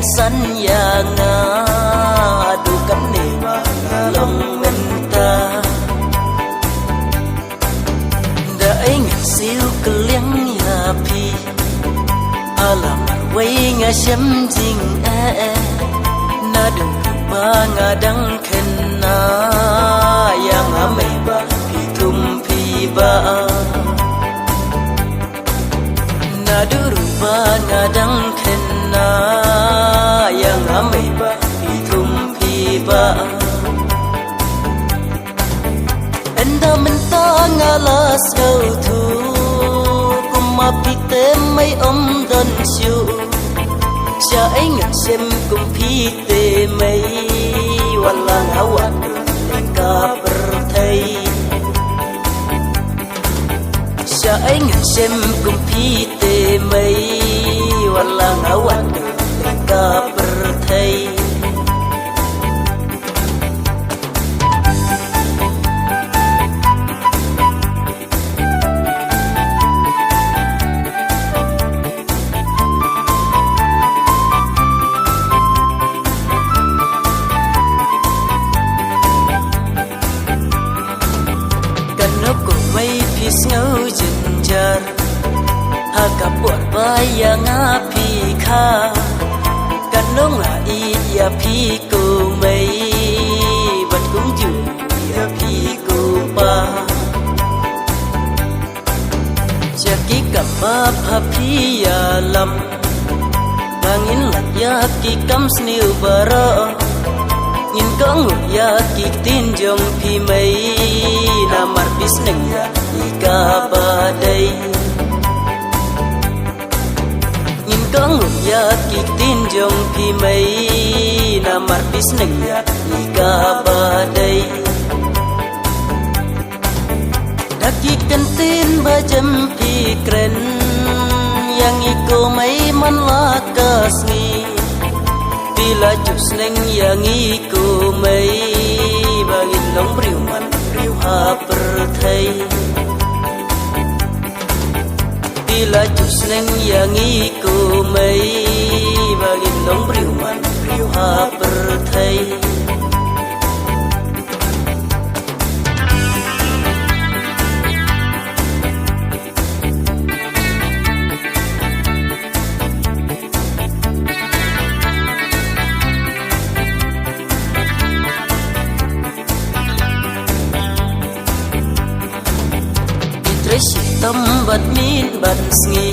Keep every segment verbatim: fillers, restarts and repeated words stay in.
San ïa nga haduh katne ba nga long mynta. Da ei ngan siew kylliang ïa phi, a la marwei nga shem jingeh. Naduh ba nga dang khynnah ïa nga mei ba phi thum phi bah. Naduh ruh ba nga dang khynnah ïa nga mei ba phi thum phi bah. Ynda mynta nga la sngewthuh, kum ma phi te mei ym don shuh. Sha ei ngan shem kum phi te mei, wat la nga wad lyngkha pyrthei. Sha ei ngan shem kum phi te mei, wat la nga wad lyngkha pyrthei. Katno ko mei phi sngew jynjar ha ka por ba ïa nga phi kha. Katno nga ïeit ïa phi ko mei, bad kumjuh ïa phi ko pa. Sha ki kam ba pha phi ïalam, ba ngin lait ïa ki kam sniew baroh. Ngin kohnguh ïa ki ktien jong phi mei, namar phi sneng ïa i kaba dei. Ngin kohnguh ïa ki ktien jong phi mei, namar phi sneng ïa i kaba dei. Da ki kyntien ba jem phi kren ïa ngi ko mei man la ka sngi. Phi la ju sneng ïa ngi ko mei, ba ngin long briew man briew ha pyrthei. Phi la ju sneng ïa ngi ko mei, ba ngin long briew man briew ha pyrthei. Ki trei shitom bad miet bad sngi,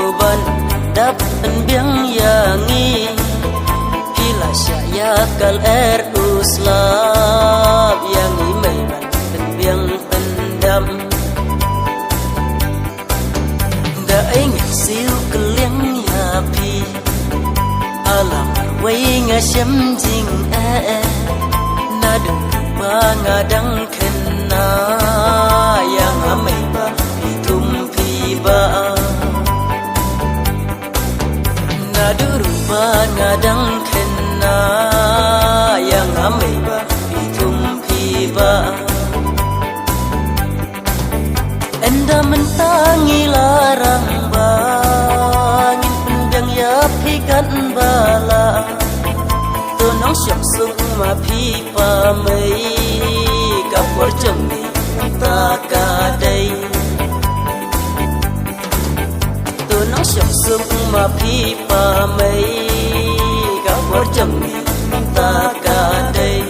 u ban dap pynbiang ïa ngi. Phi la shah ïa ka lyer u slap ïa ngi mei ban pynbiang pyndam. Da ei ngan siew kylliang ïa phi, a la marwei nga shem jingeh. Naduh ba nga dang khynnah ïa nga mei ba phi thum phi bah. Naduh ruh ba nga dang khynnah ïa nga mei ba phi thum phi bah. Ynda mynta ngi la rangbah, ngin pynbiang ïa phi katba lah. To nongshong suk ma phi pa mei, ka por jong ngi mynta ka dei. To nongshong suk ma phi pa mei, ka por jong ngi mynta ka dei.